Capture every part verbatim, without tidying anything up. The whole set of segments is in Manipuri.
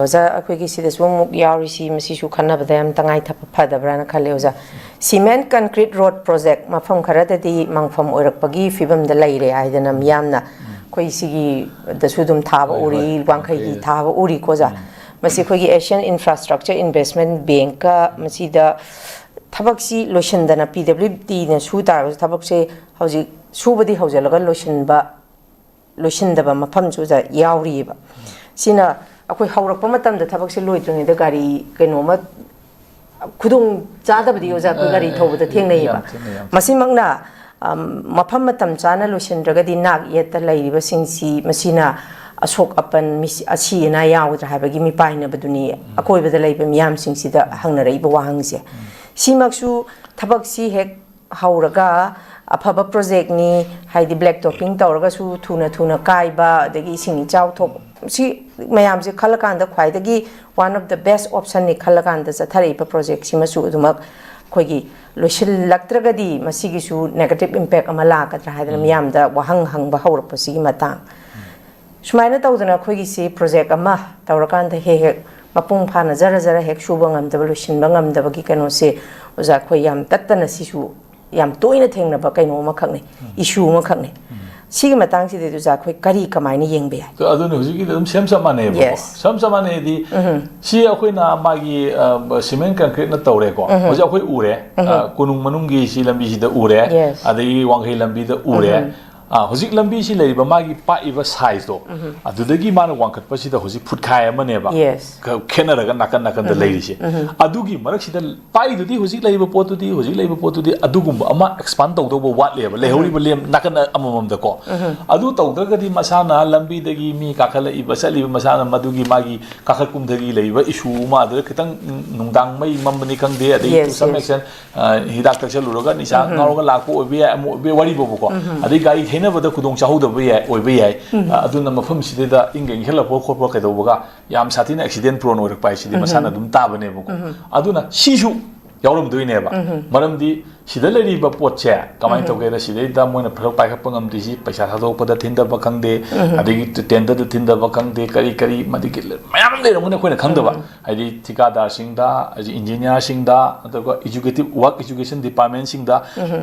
ꯑꯣꯖꯥ, ꯑꯩꯈꯣꯏꯒꯤ ꯁꯤꯗꯁꯨ ꯑꯃꯨꯛ ꯌꯥꯎꯔꯤꯁꯤ, ꯃꯁꯤꯁꯨ ꯈꯟꯅꯕꯗ ꯌꯥꯝ ꯇꯉꯥꯏ ꯐꯗꯕ꯭ꯔꯥꯅ ꯈꯜꯂꯦ ꯑꯣꯖꯥ꯫ ꯁꯤꯃꯦꯟ ꯀꯟꯀ꯭ꯔꯤꯠ ꯔꯣꯗ ꯄ꯭ꯔꯣꯖꯦꯛ ꯃꯐꯝ ꯈꯔꯗꯗꯤ ꯃꯥꯡꯐꯝ ꯑꯣꯏꯔꯛꯄꯒꯤ ꯐꯤꯕꯝꯗ ꯂꯩꯔꯦ ꯍꯥꯏꯗꯅ ꯃꯤꯌꯥꯝꯅ ꯑꯩꯈꯣꯏ ꯁꯤꯒꯤꯗꯁꯨ ꯑꯗꯨꯝ ꯊꯥꯕ ꯎꯔꯤ, ꯋꯥꯡꯈꯩꯒꯤ ꯊꯥꯕ ꯎꯔꯤꯀꯣ ꯑꯣꯖꯥ꯫ ꯃꯁꯤ ꯑꯩꯈꯣꯏꯒꯤ Asian Infrastructure Investment Bankꯀ ꯃꯁꯤꯗ ꯊꯕꯛꯁꯤ ꯂꯣꯏꯁꯤꯟꯗꯅ, ꯄꯤ ꯗꯕ꯭ꯂꯤꯎ ꯗꯤꯅ ꯁꯨ ꯇꯥꯔꯒꯁꯨ ꯊꯕꯛꯁꯦ ꯍꯧꯖꯤꯛ ꯁꯨꯕꯗꯤ ꯍꯧꯖꯤꯜꯂꯒ ꯂꯣꯏꯁꯤꯟꯕ, ꯂꯣꯏꯁꯤꯟꯗꯕ ꯃꯐꯝꯁꯨ ꯑꯣꯖꯥ ꯌꯥꯎꯔꯤꯑꯕ꯫ ꯁꯤꯅ ꯑꯩꯈꯣꯏ ꯍꯧꯔꯛꯄ ꯃꯇꯝꯗ ꯊꯕꯛꯁꯦ ꯂꯣꯏꯗ꯭ꯔꯤꯉꯩꯗ ꯒꯥꯔꯤ ꯀꯩꯅꯣꯝꯃ ꯈꯨꯗꯣꯡ ꯆꯥꯗꯕꯗꯤ ꯑꯣꯖꯥ ꯑꯩꯈꯣꯏ ꯒꯥꯔꯤ ꯊꯧꯕꯗ ꯊꯦꯡꯅꯩꯌꯦꯕ꯫ ꯌꯥꯝ ꯊꯦꯡꯅꯩ, ꯌꯥꯝ ꯊꯦꯡꯅꯩ꯫ ꯃꯁꯤꯃꯛꯅ, ꯑꯝ, ꯃꯐꯝ ꯃꯇꯝ ꯆꯥꯅ ꯂꯣꯏꯁꯤꯟꯗ꯭ꯔꯒꯗꯤ ꯅꯥꯛ ꯌꯦꯠꯇ ꯂꯩꯔꯤꯕꯁꯤꯡꯁꯤ, ꯃꯁꯤꯅ ꯑꯁꯣꯛ ꯑꯄꯟ, ꯃꯤꯁꯤ-, ꯑꯁꯤ ꯑꯅꯥ ꯌꯥꯎꯒꯗ꯭ꯔꯥ ꯍꯥꯏꯕꯒꯤ ꯃꯤꯄꯥꯏꯅꯕꯗꯨꯅꯤ ꯑꯀꯣꯏꯕꯗ ꯂꯩꯕ ꯃꯤꯌꯥꯝꯁꯤꯡꯁꯤꯗ ꯍꯪꯅꯔꯛꯏꯕ ꯋꯥꯍꯪꯁꯦ꯫ ꯁꯤꯃꯛꯁꯨ ꯊꯕꯛꯁꯤ ꯍꯦꯛ ꯍꯧꯔꯒ ꯑꯐꯕ ꯄ꯭ꯔꯣꯖꯦꯛꯅꯤ, ꯍꯥꯏꯗꯤ ꯕ꯭ꯂꯦꯛ ꯇꯣꯞꯄꯤꯡ ꯇꯧꯔꯒꯁꯨ ꯊꯨꯅ ꯊꯨꯅ ꯀꯥꯏꯕ, ꯑꯗꯒꯤ ꯏꯁꯤꯡ ꯏꯆꯥꯎ ꯊꯣꯛ-, ꯁꯤ ꯃꯌꯥꯝꯁꯦ ꯈꯜꯂꯀꯥꯟꯗ ꯈ꯭ꯋꯥꯏꯗꯒꯤ one of the best optionꯅꯤ ꯈꯜꯂꯀꯥꯟꯗ ꯆꯠꯊꯔꯛꯏꯕ ꯄ꯭ꯔꯣꯖꯦꯛꯁꯤꯃꯁꯨ ꯑꯗꯨꯃꯛ ꯑꯩꯈꯣꯏꯒꯤ ꯂꯣꯏꯁꯤꯜꯂꯛꯇ꯭ꯔꯒꯗꯤ ꯃꯁꯤꯒꯤꯁꯨ negative impact ꯑꯃ ꯂꯥꯛꯀꯗ꯭ꯔꯥ ꯍꯥꯏꯗꯅ ꯃꯤꯌꯥꯝꯗ ꯋꯥꯍꯪ ꯍꯪꯕ ꯍꯧꯔꯛꯄꯁꯤꯒꯤ ꯃꯇꯥꯡ꯫ ꯁꯨꯃꯥꯏꯅ ꯇꯧꯗꯅ ꯑꯩꯈꯣꯏꯒꯤꯁꯤ ꯄ꯭ꯔꯣꯖꯦꯛ ꯑꯃ ꯇꯧꯔꯀꯥꯟꯗ ꯍꯦꯛ ꯍꯦꯛ ꯃꯄꯨꯡ ꯐꯥꯅ ꯖꯔ ꯖꯔ ꯍꯦꯛ ꯁꯨꯕ ꯉꯝꯗꯕ, ꯂꯣꯏꯁꯤꯟꯕ ꯉꯝꯗꯕꯒꯤ ꯀꯩꯅꯣꯁꯦ ꯑꯣꯖꯥ ꯑꯩꯈꯣꯏ ꯌꯥꯝ ꯇꯠꯇꯅ ꯁꯤꯁꯨ ꯌꯥꯝ ꯇꯣꯏꯅ ꯊꯦꯡꯅꯕ ꯀꯩꯅꯣ ꯑꯃꯈꯛꯅꯦ, issue ꯑꯃꯈꯛꯅꯦ꯫ ꯁꯤꯒꯤ ꯃꯇꯥꯡꯁꯤꯗꯗꯤ ꯑꯣꯖꯥ ꯑꯩꯈꯣꯏ ꯀꯔꯤ ꯀꯃꯥꯏꯅ ꯌꯦꯡꯕ ꯌꯥꯏ? ꯑꯗꯨꯅ ꯍꯧꯖꯤꯛꯀꯤꯗꯤ ꯑꯗꯨꯝ ꯁꯦꯝ ꯆꯞ ꯃꯥꯟꯅꯩꯕꯀꯣ꯫ Yes. ꯁꯦꯝ ꯆꯞ ꯃꯥꯟꯅꯩꯗꯤ ꯁꯤ ꯑꯩꯈꯣꯏꯅ ꯃꯥꯒꯤ, ꯑ, ꯁꯤꯃꯦꯟ ꯀꯟꯀ꯭ꯔꯤꯠꯅ ꯇꯧꯔꯦꯀꯣ꯫ ꯍꯧꯖꯤꯛ ꯑꯩꯈꯣꯏ ꯎꯔꯦ꯫ ꯑ, ꯀꯣꯅꯨꯡ ꯃꯅꯨꯡꯒꯤ ꯁꯤ ꯂꯝꯕꯤꯁꯤꯗ ꯎꯔꯦ꯫ Yes. ꯑꯗꯒꯤ ꯋꯥꯡꯈꯩ ꯂꯝꯕꯤꯗ ꯎꯔꯦ꯫ ꯑ, ꯍꯧꯖꯤꯛ ꯂꯝꯕꯤꯁꯤ ꯂꯩꯔꯤꯕ ꯃꯥꯒꯤ ꯄꯥꯛꯏꯕ sizeꯗꯣ, ꯑꯗꯨꯗꯒꯤ ꯃꯥꯅ ꯋꯥꯡꯈꯠꯄꯁꯤꯗ ꯍꯧꯖꯤꯛ ꯐꯨꯠ ꯈꯥꯏ ꯑꯃꯅꯦꯕ꯫ Yes. ꯈ-, ꯈꯦꯠꯅꯔꯒ ꯅꯥꯀꯟ ꯅꯥꯀꯟꯗ ꯂꯩꯔꯤꯁꯦ꯫ ꯑꯗꯨꯒꯤ ꯃꯔꯛꯁꯤꯗ ꯄꯥꯛꯏꯗꯨꯗꯤ ꯍꯧꯖꯤꯛ ꯂꯩꯔꯤꯕ ꯄꯣꯠꯇꯨꯗꯤ, ꯍꯧꯖꯤꯛ ꯂꯩꯔꯤꯕ ꯄꯣꯠꯇꯨꯗꯤ ꯑꯗꯨꯒꯨꯝꯕ ꯑꯃ expand ꯇꯧꯗꯧꯕ ꯋꯥꯠꯂꯦꯕ, ꯂꯩꯍꯧꯔꯤꯕ ꯂꯦꯝ ꯅꯥꯀꯟ ꯑꯃꯃꯝꯗꯀꯣ꯫ ꯑꯗꯨ ꯇꯧꯗ꯭ꯔꯒꯗꯤ ꯃꯁꯥꯅ ꯂꯝꯕꯤꯗꯒꯤ ꯃꯤ ꯀꯥꯈꯠꯂꯛꯏꯕ, ꯆꯠꯂꯤꯕ ꯃꯁꯥꯅ ꯃꯗꯨꯒꯤ ꯃꯥꯒꯤ ꯀꯥꯈꯠ ꯀꯨꯝꯊꯒꯤ ꯂꯩꯔꯤꯕ issue ꯑꯃ, ꯑꯗꯨꯗ ꯈꯤꯇꯪ ꯅꯨꯡꯗꯥꯡ ꯃꯩ ꯃꯝꯕꯅꯤ ꯈꯪꯗꯦ, ꯑꯗꯒꯤ Yes, to some yes. extent, ꯑ, ꯍꯤꯗꯥꯛ ꯊꯛꯆꯜꯂꯨꯔꯒ ꯅꯤꯁꯥ ꯎꯝ꯫ ꯉꯥꯎꯔꯒ ꯂꯥꯛꯄ ꯑꯣꯏꯕ ꯌꯥꯏ, ꯑꯃ ꯑꯣꯏꯕ ꯌꯥꯏ, ꯋꯥꯔꯤꯕꯨꯕꯀꯣ꯫ ꯎꯝ꯫ ꯑꯗꯩ ꯒꯥꯔꯤ ꯊꯩꯅꯕꯗ ꯈꯨꯗꯣꯡ ꯆꯥꯍꯧꯗꯕ ꯌꯥꯏ, ꯑꯣꯏꯕ ꯌꯥꯏ꯫ ꯎꯝ꯫ ꯑ, ꯑꯗꯨꯅ ꯃꯐꯝꯁꯤꯗꯩꯗ ꯏꯪꯒ ꯏꯪꯁꯜꯂꯛꯄ ꯈꯣꯠꯄ ꯀꯩꯗꯧꯕꯒ ꯌꯥꯝ ꯁꯥꯊꯤꯅ accident prone ꯑꯣꯏꯔꯛꯄ ꯍꯥꯏꯁꯤꯗꯤ ꯎꯝ꯫ ꯃꯁꯥꯅ ꯑꯗꯨꯝ ꯇꯥꯕꯅꯦꯕꯀꯣ꯫ ꯎꯝ꯫ ꯑꯗꯨꯅ ꯁꯤꯁꯨ ꯌꯥꯎꯔꯝꯗꯣꯏꯅꯦꯕ꯫ ꯃꯔꯝꯗꯤ ꯁꯤꯗ ꯂꯩꯔꯤꯕ ꯄꯣꯠꯁꯦ ꯀꯃꯥꯏꯅ ꯇꯧꯒꯦꯗ, ꯁꯤꯗꯩꯗ ꯃꯣꯏꯅ ꯐꯔꯛ ꯄꯥꯏꯈꯠꯄ ꯉꯝꯗ꯭ꯔꯤꯁꯤ ꯄꯩꯁꯥ ꯊꯥꯗꯣꯛꯄꯗ ꯊꯤꯟꯗꯕ ꯈꯪꯗꯦ, ꯑꯗꯒꯤ ꯇꯦꯟꯗꯔꯗ ꯊꯤꯟꯗꯕ ꯈꯪꯗꯦ, ꯀꯔꯤ ꯀꯔꯤ ꯃꯗꯨꯒꯤ ꯃꯌꯥꯝ ꯑꯃ ꯂꯩꯔꯝꯒꯅꯤ ꯑꯩꯈꯣꯏꯅ ꯈꯪꯗꯕ꯫ ꯍꯥꯏꯗꯤ ꯊꯤꯀꯥꯗꯥꯔꯁꯤꯡꯗ, ꯍꯧꯖꯤꯛ ꯏꯟꯖꯤꯅꯤꯌꯥꯔꯁꯤꯡꯗ, ꯑꯗꯨꯒ ꯏꯖꯨꯀꯦꯇꯤꯞ ꯋꯥꯔꯛ, ꯏꯖꯨꯀꯦꯁꯟ ꯗꯤꯄꯥꯔꯠꯃꯦꯟꯁꯤꯡꯗ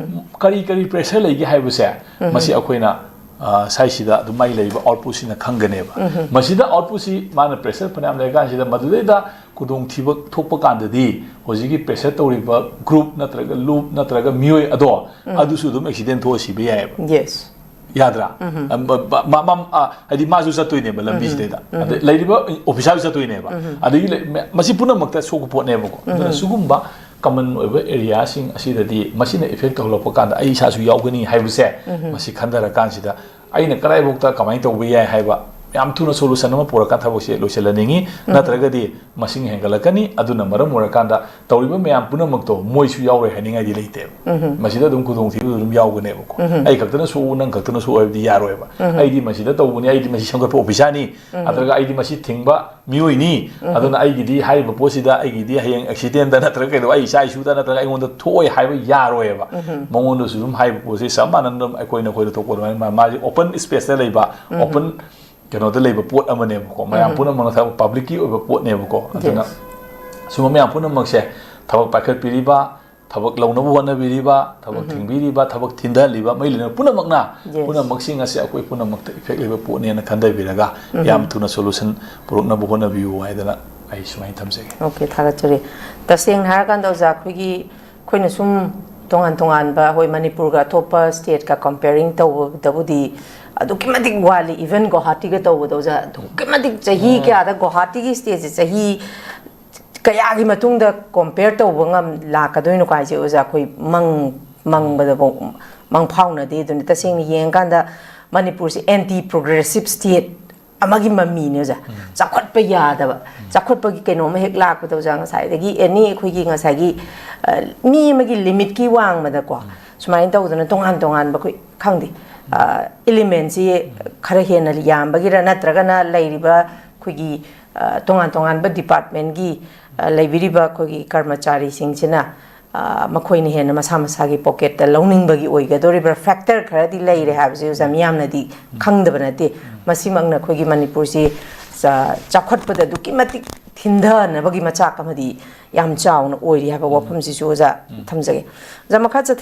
ꯀꯔꯤ ꯀꯔꯤ ꯄ꯭ꯔꯦꯁꯔ ꯂꯩꯒꯦ ꯍꯥꯏꯕꯁꯦ ꯃꯁꯤ ꯑꯩꯈꯣꯏꯅ, ꯑ, ꯁꯥꯏꯁꯤꯗ ꯑꯗꯨꯝ ꯃꯥꯏ ꯂꯩꯔꯤꯕ ꯑꯥꯎꯠꯄꯨꯠꯁꯤꯅ ꯈꯪꯒꯅꯦꯕ꯫ ꯃꯁꯤꯗ ꯑꯥꯎꯠꯄꯨꯠꯁꯤ ꯃꯥꯅ ꯄ꯭ꯔꯦꯁꯔ ꯐꯅꯌꯥꯝ ꯂꯩꯔꯀꯥꯟꯁꯤꯗ ꯃꯗꯨꯗꯩꯗ ꯈꯨꯗꯣꯡꯊꯤꯕ ꯊꯣꯛꯄ ꯀꯥꯟꯗꯗꯤ ꯍꯧꯖꯤꯛꯀꯤ ꯄ꯭ꯔꯦꯁꯔ ꯇꯧꯔꯤꯕ ꯒ꯭ꯔꯨꯞ ꯅꯠꯇ꯭ꯔꯒ ꯂꯨꯞ ꯅꯠꯇ꯭ꯔꯒ ꯃꯤꯑꯣꯏ ꯑꯗꯣ ꯑꯗꯨꯁꯨ ꯑꯗꯨꯝ ꯑꯦꯛꯁꯤꯗꯦꯟ ꯊꯣꯛꯑ ꯁꯤꯕ ꯌꯥꯏꯑꯕ꯫ ꯌꯦꯁ꯫ ꯌꯥꯗ꯭ꯔꯥ? ꯑ, ꯃ-, ꯃ-, ꯃ-, ꯑ, ꯍꯥꯏꯗꯤ ꯃꯥꯁꯨ ꯆꯠꯇꯣꯏꯅꯦꯕ ꯂꯝꯕꯤꯁꯤꯗꯩꯗ꯫ ꯑꯗꯩ ꯂꯩꯔꯤꯕ ꯑꯣꯐꯤꯁꯥꯔꯁꯨ ꯆꯠꯇꯣꯏꯅꯦꯕ꯫ ꯑꯗꯒꯤ ꯂꯩ-, ꯃ-, ꯃꯁꯤ ꯄꯨꯝꯅꯃꯛꯇ ꯁꯣꯛꯄ ꯄꯣꯠꯅꯦꯕꯀꯣ꯫ ꯑꯗꯨꯅ ꯁꯤꯒꯨꯝꯕ ꯀꯃꯟ ꯑꯣꯏꯕ ꯑꯦꯔꯤꯌꯥꯁꯤꯡ ꯑꯁꯤꯗꯗꯤ ꯃꯁꯤꯅ ꯏꯐꯦꯛ ꯇꯧꯍꯜꯂꯛꯄ ꯀꯥꯟꯗ ꯑꯩ ꯏꯁꯥꯁꯨ ꯌꯥꯎꯒꯅꯤ ꯍꯥꯏꯕꯁꯦ ꯃꯁꯤ ꯈꯟꯊꯔꯀꯥꯟꯁꯤꯗ ꯑꯩꯅ ꯀꯗꯥꯏꯐꯥꯎꯗ ꯀꯃꯥꯏꯅ ꯇꯧꯕ ꯌꯥꯏ ꯍꯥꯏꯕ ꯌꯥꯝ ꯊꯨꯅ ꯁꯣꯂꯨꯁꯟ ꯑꯃ ꯄꯨꯔꯀꯥꯟꯗ ꯊꯕꯛꯁꯦ ꯂꯣꯏꯁꯤꯜꯍꯟꯅꯤꯡꯉꯤ꯫ ꯅꯠꯇ꯭ꯔꯒꯗꯤ ꯃꯁꯤꯡ ꯍꯦꯟꯒꯠꯂꯛꯀꯅꯤ꯫ ꯑꯗꯨꯅ ꯃꯔꯝ ꯑꯣꯏꯔꯀꯥꯟꯗ ꯇꯧꯔꯤꯕ ꯃꯌꯥꯝ ꯄꯨꯝꯅꯃꯛꯇꯣ ꯃꯣꯏꯁꯨ ꯌꯥꯎꯔꯣꯏ ꯍꯥꯏꯅꯤꯡꯉꯥꯏꯗꯤ ꯂꯩꯇꯦꯕ꯫ ꯃꯁꯤꯗ ꯑꯗꯨꯝ ꯈꯨꯗꯣꯡꯊꯤꯕ ꯑꯗꯨꯝ ꯌꯥꯎꯒꯅꯦꯕꯀꯣ꯫ ꯑꯩ ꯈꯛꯇꯅ ꯁꯣꯛꯎ, ꯅꯪ ꯈꯛꯇꯅ ꯁꯣꯛꯎ ꯍꯥꯏꯕꯗꯤ ꯌꯥꯔꯣꯏꯕ꯫ ꯑꯩꯗꯤ ꯃꯁꯤꯗ ꯇꯧꯕꯅꯤ, ꯑꯩꯗꯤ ꯃꯁꯤ ꯁꯦꯝꯒꯠꯄ ꯑꯣꯐꯤꯁꯥꯔꯅꯤ, ꯅꯠꯇ꯭ꯔꯒ ꯑꯩꯗꯤ ꯃꯁꯤ ꯊꯤꯡꯕ ꯃꯤꯑꯣꯏꯅꯤ꯫ ꯑꯗꯨꯅ ꯑꯩꯒꯤꯗꯤ ꯍꯥꯏꯔꯤꯕ ꯄꯣꯠꯁꯤꯗ ꯑꯩꯒꯤꯗꯤ ꯍꯌꯦꯡ ꯑꯦꯛꯁꯤꯗꯦꯟꯗ ꯅꯠꯇ꯭ꯔꯒ ꯀꯩꯗꯧꯕ ꯑꯩ ꯏꯆꯥ ꯏꯁꯨꯗ ꯅꯠꯇ꯭ꯔꯒ ꯑꯩꯉꯣꯟꯗ ꯊꯣꯛꯑꯣꯏ ꯍꯥꯏꯕ ꯌꯥꯔꯣꯏꯕ꯫ ꯃꯉꯣꯟꯗꯁꯨ ꯑꯗꯨꯝ ꯍꯥꯏꯔꯤꯕ ꯄꯣꯠꯁꯤ ꯆꯞ ꯃꯥꯟꯅꯅ ꯑꯗꯨꯝ ꯑꯩꯈꯣꯏꯅ ꯑꯩꯈꯣꯏꯗ ꯊꯣꯛꯄ ꯑꯗꯨꯃꯥꯏꯅ ꯃꯥ-, ꯃꯥꯁꯦ ꯑꯣꯄꯟ ꯁ꯭ꯄꯦꯁꯇ ꯂꯩꯕ, ꯑꯣꯄꯟ ꯀꯩꯅꯣꯗ ꯂꯩꯕ ꯄꯣꯠ ꯑꯃꯅꯦꯕꯀꯣ꯫ ꯃꯌꯥꯝ ꯄꯨꯝꯅꯃꯛꯅ ꯊꯕꯛ ꯄꯕ꯭ꯂꯤꯛꯀꯤ ꯑꯣꯏꯕ ꯄꯣꯠꯅꯦꯕꯀꯣ꯫ ꯑꯗꯨꯅ ꯁꯤꯒꯨꯝꯕ ꯃꯌꯥꯝ ꯄꯨꯝꯅꯃꯛꯁꯦ ꯊꯕꯛ ꯄꯥꯏꯈꯠꯄꯤꯔꯤꯕ, ꯊꯕꯛ ꯂꯧꯅꯕ ꯍꯣꯠꯅꯕꯤꯔꯤꯕ, ꯊꯕꯛ ꯊꯤꯡꯕꯤꯔꯤꯕ, ꯊꯕꯛ ꯊꯤꯟꯊꯍꯜꯂꯤꯕ, ꯃꯩ ꯂꯩꯅꯕ ꯄꯨꯝꯅꯃꯛꯅ, ꯄꯨꯝꯅꯃꯛꯁꯤꯡ ꯑꯁꯤ ꯑꯩꯈꯣꯏ ꯄꯨꯝꯅꯃꯛꯇ ꯏꯐꯦꯛ ꯂꯩꯕ ꯄꯣꯠꯅꯦꯅ ꯈꯟꯊꯕꯤꯔꯒ ꯌꯥꯝ ꯊꯨꯅ ꯁꯣꯂꯨꯁꯟ ꯄꯨꯔꯛꯅꯕ ꯍꯣꯠꯅꯕꯤꯌꯨ ꯍꯥꯏꯗꯅ ꯑꯩ ꯁꯨꯃꯥꯏꯅ ꯊꯝꯖꯒꯦ꯫ ꯑꯣꯀꯦ, ꯊꯥꯒꯠꯆꯔꯤ꯫ ꯇꯁꯦꯡꯅ ꯍꯥꯏꯔꯀꯥꯟꯗ ꯑꯣꯖꯥ, ꯑꯩꯈꯣꯏꯒꯤ, ꯑꯩꯈꯣꯏꯅ ꯁꯨꯝ ꯇꯣꯉꯥꯟ ꯇꯣꯉꯥꯟꯕ, ꯍꯣꯏ, ꯃꯅꯤꯄꯨꯔꯒ ꯑꯇꯣꯞꯄ ꯁ꯭ꯇꯦꯠꯀ ꯀꯝꯄꯦꯌꯔꯤꯡ ꯇꯧꯕꯗꯕꯨꯗꯤ ꯑꯗꯨꯛꯀꯤ ꯃꯇꯤꯛ ꯋꯥꯠꯂꯤ꯫ ꯏꯚꯟ ꯒꯨꯋꯥꯍꯥꯇꯤꯒ ꯇꯧꯕꯗ ꯑꯣꯖꯥ, ꯑꯗꯨꯛꯀꯤ ꯃꯇꯤꯛ ꯆꯍꯤ ꯀꯌꯥꯗ ꯒꯨꯋꯥꯍꯥꯇꯤꯒꯤ ꯁ꯭ꯇꯦꯠꯁꯦ ꯆꯍꯤ ꯀꯌꯥꯒꯤ ꯃꯇꯨꯡꯗ ꯀꯣꯝꯄꯤꯌꯔ ꯇꯧꯕ ꯉꯝ-, ꯂꯥꯛꯀꯗꯣꯏꯅꯣ ꯍꯥꯏꯁꯦ ꯑꯣꯖꯥ, ꯑꯩꯈꯣꯏ ꯃꯪ-, ꯃꯪꯕꯗꯐꯥꯎ ꯃꯪ ꯐꯥꯎꯅꯗꯦ꯫ ꯑꯗꯨꯅ ꯇꯁꯦꯡꯅ ꯌꯦꯡꯉꯀꯥꯟꯗ ꯃꯅꯤꯄꯨꯔꯁꯦ ꯑꯦꯟꯇꯤ ꯄ꯭ꯔꯣꯒ꯭ꯔꯦꯁꯤꯞ ꯁ꯭ꯇꯦꯠ ꯑꯃꯒꯤ ꯃꯃꯤꯅꯦ ꯑꯣꯖꯥ꯫ ꯆꯥꯎꯈꯠꯄ ꯌꯥꯗꯕ, ꯆꯥꯎꯈꯠꯄꯒꯤ ꯀꯩꯅꯣꯝꯃ ꯍꯦꯛ ꯂꯥꯛꯄꯗ ꯑꯣꯖꯥ, ꯉꯁꯥꯏꯗꯒꯤ ꯑꯦꯅꯤ ꯑꯩꯈꯣꯏꯒꯤ ꯉꯁꯥꯏꯒꯤ, ꯑ, ꯃꯤ ꯑꯃꯒꯤ ꯂꯤꯃꯤꯠꯀꯤ ꯋꯥꯡꯃꯗꯀꯣ ꯁꯨꯃꯥꯏꯅ ꯇꯧꯗꯅ ꯇꯣꯉꯥꯟ ꯇꯣꯉꯥꯟꯕ ꯑꯩꯈꯣꯏ ꯈꯪꯗꯦ, ꯑ, ꯏꯂꯤꯃꯦꯟꯁꯤ ꯈꯔ ꯍꯦꯟꯅ ꯌꯥꯝꯕꯒꯤꯔ ꯅꯠꯇ꯭ꯔꯒꯅ ꯂꯩꯔꯤꯕ ꯑꯩꯈꯣꯏꯒꯤ, ꯑ, ꯇꯣꯉꯥꯟ ꯇꯣꯉꯥꯟꯕ ꯗꯤꯄꯥꯔꯠꯃꯦꯟꯒꯤ, ꯑ, ꯂꯩꯕꯤꯔꯤꯕ ꯑꯩꯈꯣꯏꯒꯤ ꯀꯔꯃꯆꯥꯔꯤꯁꯤꯡꯁꯤꯅ, ꯑ, ꯃꯈꯣꯏꯅ ꯍꯦꯟꯅ ꯃꯁꯥ ꯃꯁꯥꯒꯤ ꯄꯣꯀꯦꯠꯇ ꯂꯧꯅꯤꯡꯕꯒꯤ ꯑꯣꯏꯒꯗꯧꯔꯤꯕ꯭ꯔꯥ, ꯐꯦꯛꯇꯔ ꯈꯔꯗꯤ ꯂꯩꯔꯦ ꯍꯥꯏꯕꯁꯦ ꯑꯣꯖꯥ ꯃꯤꯌꯥꯝꯅꯗꯤ ꯈꯪꯗꯕ ꯅꯠꯇꯦ꯫ ꯃꯁꯤꯃꯛꯅ ꯑꯩꯈꯣꯏꯒꯤ ꯃꯅꯤꯄꯨꯔꯁꯤ ꯆ-, ꯆꯥꯎꯈꯠꯄꯗ ꯑꯗꯨꯛꯀꯤ ꯃꯇꯤꯛ ꯊꯤꯟꯊꯅꯕꯒꯤ ꯃꯆꯥꯛ ꯑꯃꯗꯤ ꯌꯥꯝ ꯆꯥꯎꯅ ꯑꯣꯏꯔꯤ ꯍꯥꯏꯕ ꯋꯥꯐꯝꯁꯤꯁꯨ ꯑꯣꯖꯥ ꯊꯝꯖꯒꯦ꯫ ꯑꯣꯖꯥ, ꯃꯈꯥ ꯆꯠꯊ-